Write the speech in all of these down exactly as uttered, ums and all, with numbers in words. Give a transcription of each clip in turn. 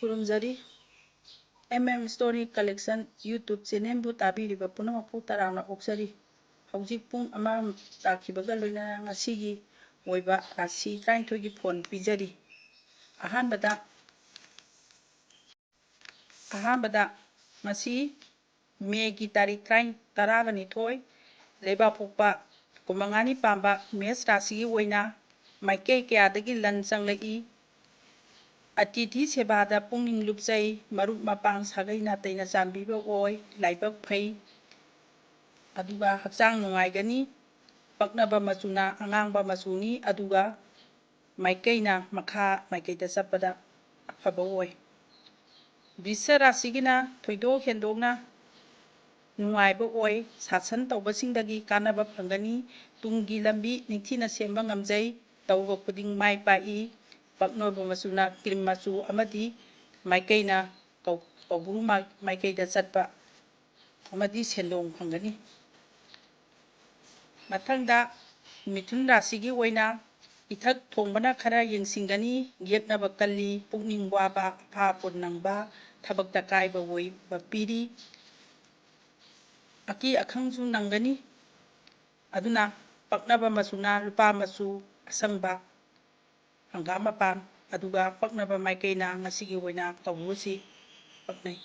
ꯈꯨꯔꯨꯝꯖꯔꯤ꯫ M M story collection YouTube ꯆꯦꯅꯦꯜꯕꯨ ꯇꯥꯕꯤꯔꯤꯕ ꯄꯨꯝꯅꯃꯛꯄꯨ ꯇꯔꯥꯝꯅ ꯑꯣꯛꯆꯔꯤ꯫ ꯍꯧꯖꯤꯛ ꯄꯨꯡ ꯑꯃ ꯇꯥꯈꯤꯕꯒ ꯂꯣꯏꯅꯅ ꯉꯁꯤꯒꯤ ꯑꯣꯏꯕ ꯔꯥꯁꯤ ꯇꯔꯥꯅꯤꯊꯣꯏꯒꯤ ꯐꯣꯟ ꯄꯤꯖꯔꯤ꯫ ꯑꯍꯥꯟꯕꯗ, ꯑꯍꯥꯟꯕꯗ ꯉꯁꯤ ꯃꯦꯒꯤ ꯇꯥꯔꯤꯛ ꯇꯔꯥ-, ꯇꯔꯥꯒ ꯅꯤꯊꯣꯏ, ꯂꯩꯕꯥꯛꯄꯣꯛꯄ ꯀꯨꯟꯃꯉꯥꯅꯤ ꯄꯥꯟꯕ ꯃꯦꯁ ꯔꯥꯁꯤꯒꯤ ꯑꯣꯏꯅ ꯃꯥꯏꯀꯩ ꯀꯌꯥꯗꯒꯤ ꯂꯟ ꯆꯪꯂꯛꯏ꯫ ꯑꯇꯤꯊꯤ ꯁꯦꯕꯥꯗ ꯄꯨꯛꯅꯤꯡ ꯂꯨꯞꯆꯩ, ꯃꯔꯨꯞ ꯃꯄꯥꯡ ꯁꯥꯒꯩ ꯅꯥꯇꯩꯅ ꯆꯥꯟꯕꯤꯕ ꯑꯣꯏ, ꯂꯥꯏꯕꯛ ꯐꯩ, ꯑꯗꯨꯒ ꯍꯛꯆꯥꯡ ꯅꯨꯡꯉꯥꯏꯒꯅꯤ꯫ ꯄꯛꯅꯕ ꯃꯆꯨꯅ ꯑꯉꯥꯡꯕ ꯃꯆꯨꯅꯤ, ꯑꯗꯨꯒ ꯃꯥꯏꯀꯩꯅ ꯃꯈꯥ ꯃꯥꯏꯀꯩꯗ ꯆꯠꯄꯗ ꯑꯐꯕ ꯑꯣꯏ꯫ ꯕ꯭ꯔꯤꯁ ꯔꯥꯁꯤꯒꯤꯅ ꯊꯣꯏꯗꯣꯛ ꯍꯦꯟꯗꯣꯛꯅ ꯅꯨꯡꯉꯥꯏꯕ ꯑꯣꯏ, ꯁꯥꯁꯟ ꯇꯧꯕꯁꯤꯡꯗꯒꯤ ꯀꯥꯟꯅꯕ ꯐꯪꯒꯅꯤ, ꯇꯨꯡꯒꯤ ꯂꯝꯕꯤ ꯅꯤꯡꯊꯤꯅ ꯁꯦꯝꯕ ꯉꯝꯖꯩ, ꯇꯧꯕ ꯈꯨꯗꯤꯡ ꯃꯥꯏ ꯄꯥꯛꯏ, ꯄꯛꯅꯕ ꯃꯆꯨꯅ ꯀ꯭ꯔꯤꯝ ꯃꯆꯨ ꯑꯃꯗꯤ ꯃꯥꯏꯀꯩꯅ ꯀꯧ-, ꯀꯧꯕ꯭ꯔꯨ ꯃꯥ-, ꯃꯥꯏꯀꯩꯗ ꯆꯠꯄ ꯑꯃꯗꯤ ꯁꯦꯟꯗꯣꯡ ꯐꯪꯒꯅꯤ꯫ ꯃꯊꯪꯗ ꯃꯤꯊꯨꯟ ꯔꯥꯁꯤꯒꯤ ꯑꯣꯏꯅ ꯏꯊꯛ ꯊꯣꯡꯕꯅ ꯈꯔ ꯌꯦꯡꯁꯤꯟꯒꯅꯤ, ꯌꯦꯠꯅꯕ ꯀꯜꯂꯤ, ꯄꯨꯛꯅꯤꯡ ꯋꯥꯕ, ꯑꯐꯥ ꯑꯄꯣꯟ ꯅꯪꯕ, ꯊꯕꯛꯇ ꯀꯥꯏꯕ ꯑꯣꯏꯕ ꯄꯤꯔꯤ꯫ ꯑꯀꯤ ꯑꯈꯪꯁꯨ ꯅꯪꯒꯅꯤ꯫ ꯑꯗꯨꯅ ꯄꯛꯅꯕ ꯃꯆꯨꯅ ꯂꯨꯄꯥ ꯃꯆꯨ ꯑꯁꯪꯕ, ꯍꯪꯒꯥꯝ ꯃꯄꯥꯟ, ꯑꯗꯨꯒ ꯄꯛꯅꯕ ꯃꯥꯏꯀꯩꯅ ꯉꯁꯤꯒꯤ ꯑꯣꯏꯅ ꯀꯧꯕ꯭ꯔꯨꯁꯤ ꯄꯛꯅꯩ꯫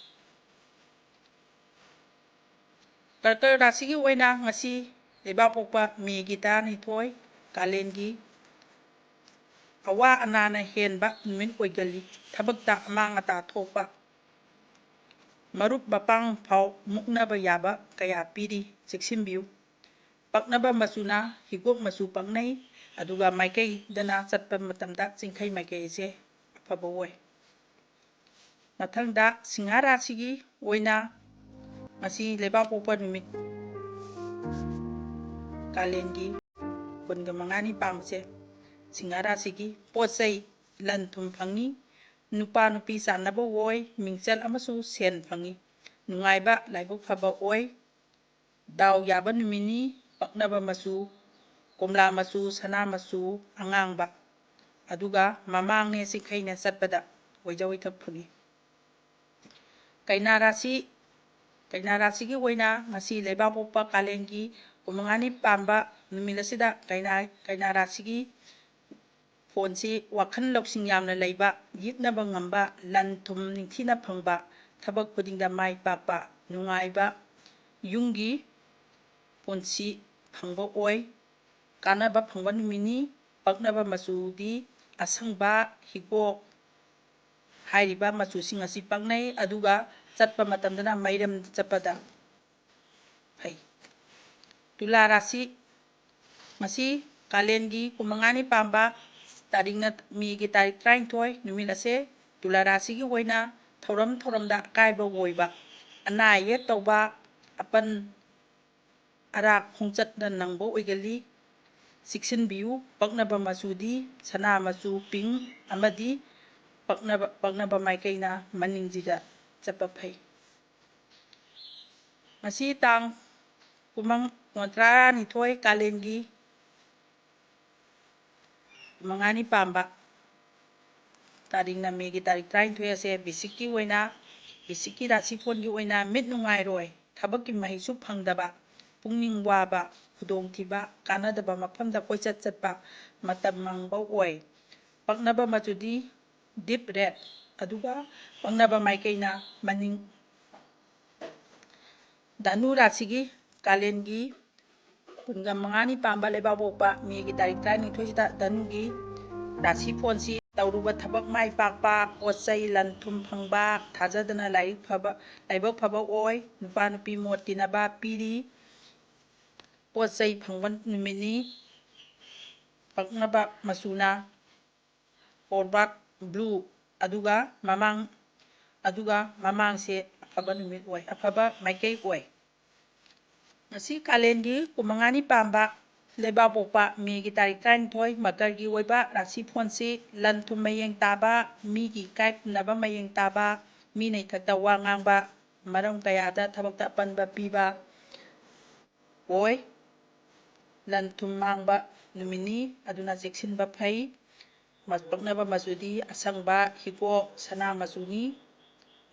ꯀꯔꯀꯠ ꯔꯥꯁꯤꯒꯤ ꯑꯣꯏꯅ ꯉꯁꯤ ꯂꯩꯕꯥꯛꯄꯣꯛꯄ ꯃꯦꯒꯤ ꯇꯔꯥꯅꯤꯊꯣꯏ, ꯀꯥꯂꯦꯟꯒꯤ ꯑꯋꯥ ꯑꯅꯥꯅ ꯍꯦꯟꯕ ꯅꯨꯃꯤꯠ ꯑꯣꯏꯒꯜꯂꯤ꯫ ꯊꯕꯛꯇ ꯑꯃꯥꯡ ꯑꯇꯥ ꯊꯣꯛꯄ, ꯃꯔꯨꯞ ꯃꯄꯥꯡ ꯐꯥꯎ ꯃꯨꯛꯅꯕ ꯌꯥꯕ ꯀꯌꯥ ꯄꯤꯔꯤ, ꯆꯦꯛꯁꯤꯟꯕꯤꯌꯨ꯫ ꯄꯛꯅꯕ ꯃꯆꯨꯅ ꯍꯤꯒꯣꯛ ꯃꯆꯨ ꯄꯛꯅꯩ, ꯑꯗꯨꯒ ꯃꯥꯏꯀꯩꯗꯅ ꯆꯠꯄ ꯃꯇꯝꯗ ꯆꯤꯡꯈꯩ ꯃꯥꯏꯀꯩ ꯑꯁꯦ ꯑꯐꯕ ꯑꯣꯏ꯫ ꯃꯊꯪꯗ ꯁꯤꯡꯍꯥ ꯔꯥꯁꯤꯒꯤ ꯑꯣꯏꯅ ꯉꯁꯤ ꯂꯩꯕꯥꯛꯄꯣꯛꯄ ꯅꯨꯃꯤꯠ, ꯀꯥꯂꯦꯟꯒꯤ ꯀꯨꯟꯒ ꯃꯉꯥꯅꯤ ꯄꯥꯟꯕꯁꯦ ꯁꯤꯡꯍꯥ ꯔꯥꯁꯤꯒꯤ ꯄꯣꯠ ꯆꯩ ꯂꯟ ꯊꯨꯝ ꯐꯪꯉꯤ, ꯅꯨꯄꯥ ꯅꯨꯄꯤ ꯆꯥꯟꯅꯕ ꯑꯣꯏ, ꯃꯤꯡꯆꯠ ꯑꯃꯁꯨꯡ ꯁꯦꯟ ꯐꯪꯉꯤ, ꯅꯨꯡꯉꯥꯏꯕ ꯂꯥꯏꯕꯛ ꯐꯕ ꯑꯣꯏ, ꯗꯥꯎ ꯌꯥꯕ ꯅꯨꯃꯤꯠꯅꯤ꯫ ꯄꯛꯅꯕ ꯃꯆꯨ ꯀꯣꯝꯂꯥ ꯃꯆꯨ, ꯁꯅꯥ ꯃꯆꯨ, ꯑꯉꯥꯡꯕ, ꯑꯗꯨꯒ ꯃꯃꯥꯡꯅꯦ ꯆꯤꯡꯈꯩꯅ ꯆꯠꯄꯗ ꯑꯣꯏꯖ ꯑꯣꯏꯊꯣꯛ ꯐꯪꯏ꯫ ꯀꯩꯅꯥ ꯔꯥꯁꯤ, ꯀꯩꯅꯥ ꯔꯥꯁꯤꯒꯤ ꯑꯣꯏꯅ ꯉꯁꯤ ꯂꯩꯕꯥꯛꯄꯣꯛꯄ ꯀꯥꯂꯦꯟꯒꯤ ꯀꯨꯟꯃꯉꯥꯅꯤ ꯄꯥꯟꯕ ꯅꯨꯃꯤꯠ ꯑꯁꯤꯗ ꯀꯩꯅꯥ, ꯀꯩꯅꯥ ꯔꯥꯁꯤꯒꯤ ꯐꯣꯟꯁꯤ ꯋꯥꯈꯜ ꯂꯧꯁꯤꯡ ꯌꯥꯝꯅ ꯂꯩꯕ, ꯌꯦꯠꯅꯕ ꯉꯝꯕ, ꯂꯟ ꯊꯨꯝ ꯅꯤꯡꯊꯤꯅ ꯐꯪꯕ, ꯊꯕꯛ ꯈꯨꯗꯤꯡꯗ ꯃꯥꯏ ꯄꯥꯛꯄ, ꯅꯨꯡꯉꯥꯏꯕ, ꯌꯨꯝꯒꯤ ꯄꯨꯟꯁꯤ ꯐꯪꯕ ꯑꯣꯏ꯫ ꯀꯥꯟꯅꯕ ꯐꯪꯕ ꯅꯨꯃꯤꯠꯅꯤ꯫ ꯄꯛꯅꯕ ꯃꯆꯨꯗꯤ ꯑꯁꯪꯕ, ꯍꯤꯒꯣꯛ ꯍꯥꯏꯔꯤꯕ ꯃꯆꯨꯁꯤꯡ ꯑꯁꯤ ꯄꯛꯅꯩ꯫ ꯑꯗꯨꯒ ꯆꯠꯄ ꯃꯇꯝꯗꯅ ꯃꯩꯔꯝ ꯆꯠꯄꯗ ꯐꯩ꯫ ꯇꯨꯂꯥ ꯔꯥꯁꯤ, ꯃꯁꯤ ꯀꯥꯂꯦꯟꯒꯤ ꯀꯨꯟꯃꯉꯥꯅꯤ ꯄꯥꯟꯕ ꯇꯥꯔꯤꯛꯅ ꯃꯦꯒꯤ ꯇꯥꯔꯤꯛ ꯇꯔꯥꯅꯤꯊꯣꯏ ꯅꯨꯃꯤꯠ ꯑꯁꯦ ꯇꯨꯂꯥ ꯔꯥꯁꯤꯒꯤ ꯑꯣꯏꯅ ꯊꯧꯔꯝ ꯊꯧꯔꯝꯗ ꯑꯀꯥꯏꯕ ꯑꯣꯏꯕ, ꯑꯅꯥ ꯑꯌꯦꯛ ꯇꯧꯕ, ꯑꯄꯟ ꯑꯔꯥꯛ ꯈꯣꯡꯆꯠꯅ ꯅꯪꯕ ꯑꯣꯏꯒꯜꯂꯤ꯫ ꯆꯦꯛꯁꯤꯟꯕꯤꯌꯨ꯫ ꯄꯛꯅꯕ ꯃꯆꯨꯗꯤ ꯁꯅꯥ ꯃꯆꯨ, ꯄꯤꯡ ꯑꯃꯗꯤ ꯄꯛꯅꯕ, ꯄꯛꯅꯕ ꯃꯥꯏꯀꯩꯅ ꯃꯅꯤꯡꯁꯤꯗ ꯆꯠꯄ ꯐꯩ꯫ ꯉꯁꯤ ꯇꯥꯡ ꯀꯨꯟꯃꯉꯥ, ꯇꯔꯥꯅꯤꯊꯣꯏ ꯀꯥꯂꯦꯟꯒꯤ ꯃꯉꯥꯅꯤ ꯄꯥꯟꯕ ꯇꯥꯔꯤꯛꯅ ꯃꯦꯒꯤ ꯇꯥꯔꯤꯛ ꯇꯔꯥꯅꯤꯊꯣꯏ ꯑꯁꯦ ꯕꯤꯁꯤꯛꯀꯤ ꯑꯣꯏꯅ, ꯕꯤꯁꯤꯛꯀꯤ ꯔꯥꯁꯤꯐꯣꯟꯒꯤ ꯑꯣꯏꯅ ꯃꯤꯠ ꯅꯨꯡꯉꯥꯏꯔꯣꯏ, ꯊꯕꯛꯀꯤ ꯃꯍꯩꯁꯨ ꯐꯪꯗꯕ, ꯄꯨꯛꯅꯤꯡ ꯋꯥꯕ, ꯈꯨꯗꯣꯡꯊꯤꯕ, ꯀꯥꯟꯅꯗꯕ ꯃꯐꯝꯗ ꯀꯣꯏꯆꯠ ꯆꯠꯄ, ꯃꯇꯝ ꯃꯥꯡꯕ ꯑꯣꯏ꯫ ꯄꯛꯅꯕ ꯃꯆꯨꯗꯤ ꯗꯤꯞ ꯔꯦꯗ, ꯑꯗꯨꯒ ꯄꯛꯅꯕ ꯃꯥꯏꯀꯩꯅ ꯃꯅꯤꯡ꯫ ꯙꯅꯨ ꯔꯥꯁꯤꯒꯤ ꯀꯥꯂꯦꯟꯒꯤ ꯀꯨꯟꯒ ꯃꯉꯥꯅꯤ ꯄꯥꯟꯕ ꯂꯩꯕꯥꯛꯄꯣꯛꯄ ꯃꯦꯒꯤ ꯇꯥꯔꯤꯛ ꯇꯔꯥꯅꯤꯊꯣꯏꯁꯤꯗ ꯙꯅꯨꯒꯤ ꯔꯥꯁꯤꯐꯣꯟꯁꯤ ꯇꯧꯔꯨꯕ ꯊꯕꯛ ꯃꯥꯏ ꯄꯥꯛꯄ, ꯄꯣꯠ ꯆꯩ ꯂꯟ ꯊꯨꯝ ꯐꯪꯕ, ꯊꯥꯖꯗꯅ ꯂꯥꯏꯔꯤꯛ ꯐꯕ, ꯂꯥꯏꯕꯛ ꯐꯕ ꯑꯣꯏ꯫ ꯅꯨꯄꯥ ꯅꯨꯄꯤ ꯃꯣꯠ ꯇꯤꯟꯅꯕ ꯄꯤꯔꯤ꯫ ꯄꯣꯠ ꯆꯩ ꯐꯪꯕ ꯅꯨꯃꯤꯠꯅꯤ꯫ ꯄꯛꯅꯕ ꯃꯆꯨꯅ ꯀꯣꯕꯥꯜꯠ ꯕ꯭ꯂꯨ, ꯑꯗꯨꯒ ꯃꯃꯥꯡ, ꯑꯗꯨꯒ ꯃꯃꯥꯡꯁꯦ ꯑꯐꯕ ꯅꯨꯃꯤꯠ ꯑꯣꯏ, ꯑꯐꯕ ꯃꯥꯏꯀꯩ ꯑꯣꯏ꯫ ꯉꯁꯤ ꯀꯥꯂꯦꯟꯒꯤ ꯀꯨꯟꯃꯉꯥꯅꯤ ꯄꯥꯟꯕ ꯂꯩꯕꯥꯛꯄꯣꯛꯄ ꯃꯦꯒꯤ ꯇꯥꯔꯤꯛ ꯇꯔꯥꯅꯤꯊꯣꯏ, ꯃꯀꯔꯒꯤ ꯑꯣꯏꯕ ꯔꯥꯁꯤꯐꯣꯟꯁꯤ ꯂꯟ ꯊꯨꯝ ꯃꯌꯦꯡ ꯇꯥꯕ, ꯃꯤꯒꯤ ꯏꯀꯥꯏ ꯈꯨꯝꯅꯕ ꯃꯌꯦꯡ ꯇꯥꯕ, ꯃꯤꯅ ꯏꯊꯛꯇ ꯋꯥ ꯉꯥꯡꯕ, ꯃꯔꯝ ꯀꯌꯥꯗ ꯊꯕꯛꯇ ꯑꯄꯟꯕ ꯄꯤꯕ ꯑꯣꯏ꯫ ꯂꯟ ꯊꯨꯝ ꯃꯥꯡꯕ ꯅꯨꯃꯤꯠꯅꯤ, ꯑꯗꯨꯅ ꯆꯦꯛꯁꯤꯟꯕ ꯐꯩ꯫ ꯄꯛꯅꯕ ꯃꯆꯨꯗꯤ ꯑꯁꯪꯕ ꯍꯤꯒꯣꯛ ꯁꯅꯥ ꯃꯆꯨꯅꯤ꯫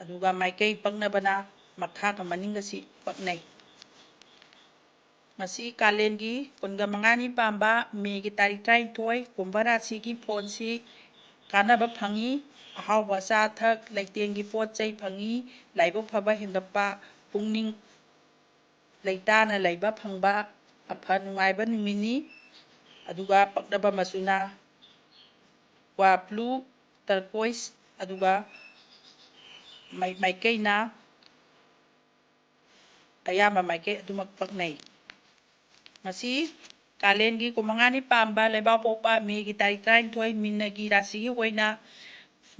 ꯑꯗꯨꯒ ꯃꯥꯏꯀꯩ ꯄꯛꯅꯕꯅ ꯃꯈꯥꯒ ꯃꯅꯤꯡꯒꯁꯤ ꯄꯛꯅꯩ꯫ ꯉꯁꯤ ꯀꯥꯂꯦꯟꯒꯤ ꯀꯨꯟꯒ ꯃꯉꯥꯅꯤ ꯄꯥꯟꯕ ꯃꯦꯒꯤ ꯇꯥꯔꯤꯛ ꯇꯔꯥꯅꯤꯊꯣꯏ, ꯀꯨꯝꯚ ꯔꯥꯁꯤꯒꯤ ꯐꯣꯟꯁꯤ ꯀꯥꯟꯅꯕ ꯐꯪꯉꯤ꯫ ꯑꯍꯥꯎꯕ ꯑꯆꯥ ꯑꯊꯛ, ꯂꯩꯇꯦꯡꯒꯤ ꯄꯣꯠ ꯆꯩ ꯐꯪꯉꯤ꯫ ꯂꯥꯏꯕꯛ ꯐꯕ ꯍꯦꯟꯒꯠꯄ, ꯄꯨꯛꯅꯤꯡ ꯂꯩꯇꯥꯅ ꯂꯩꯕ ꯐꯪꯕ ꯑꯐ ꯅꯨꯡꯉꯥꯏꯕ ꯅꯨꯃꯤꯠꯅꯤ꯫ ꯑꯗꯨꯒ ꯄꯛꯅꯕ ꯃꯆꯨꯅ ꯀ꯭ꯋꯥ ꯕ꯭ꯂꯨ, ꯇꯔꯀꯣꯏꯁ, ꯑꯗꯨꯒ ꯃꯥꯏ-, ꯃꯥꯏꯀꯩꯅ ꯑꯌꯥꯝꯕ ꯃꯥꯏꯀꯩ ꯑꯗꯨꯃꯛ ꯄꯛꯅꯩ꯫ ꯉꯁꯤ ꯀꯥꯂꯦꯟꯒꯤ ꯀꯨꯟꯃꯉꯥꯅꯤ ꯄꯥꯟꯕ ꯂꯩꯕꯥꯛꯄꯣꯛꯄ ꯃꯦꯒꯤ ꯇꯥꯔꯤꯛ ꯇꯔꯥꯅꯤꯊꯣꯏ, ꯃꯤꯅꯒꯤ ꯔꯥꯁꯤꯒꯤ ꯑꯣꯏꯅ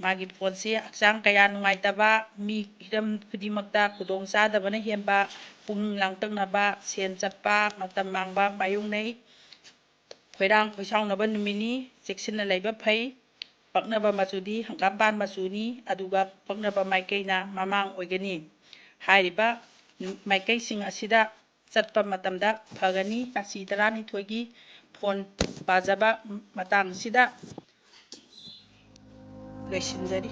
ꯃꯥꯒꯤ ꯐꯣꯟꯁꯦ ꯍꯛꯆꯥꯡ ꯀꯌꯥ ꯅꯨꯡꯉꯥꯏꯇꯕ, ꯃꯤ ꯍꯤꯔꯝ ꯈꯨꯗꯤꯡꯃꯛꯇ ꯈꯨꯗꯣꯡ ꯆꯥꯗꯕꯅ ꯍꯦꯟꯕ, ꯄꯨꯛꯅꯤꯡ ꯂꯥꯡꯇꯛꯅꯕ, ꯁꯦꯟ ꯆꯠꯄ, ꯃꯇꯝ ꯃꯥꯡꯕ ꯃꯥꯌꯣꯛꯅꯩ꯫ ꯈꯣꯏꯔꯥꯡ ꯈꯣꯏꯁꯥꯎꯅꯕ ꯅꯨꯃꯤꯠꯅꯤ, ꯆꯦꯛꯁꯤꯟꯅ ꯂꯩꯕ ꯐꯩ꯫ ꯄꯛꯅꯕ ꯃꯆꯨꯗꯤ ꯍꯪꯒꯥꯝꯄꯥꯟ ꯃꯆꯨꯅꯤ, ꯑꯗꯨꯒ ꯄꯛꯅꯕ ꯃꯥꯏꯀꯩꯅ ꯃꯃꯥꯡ ꯑꯣꯏꯒꯅꯤ꯫ ꯍꯥꯏꯔꯤꯕ ꯃꯥꯏꯀꯩꯁꯤꯡ ꯑꯁꯤꯗ ꯆꯠꯄ ꯃꯇꯝꯗ ꯐꯒꯅꯤ꯫ ꯔꯥꯁꯤ ꯇꯔꯥꯅꯤꯊꯣꯏꯒꯤ ꯐꯣꯟ ꯄꯥꯖꯕ ꯃꯇꯥꯡꯁꯤꯗ ꯂꯣꯏꯁꯤꯟꯖꯔꯤ꯫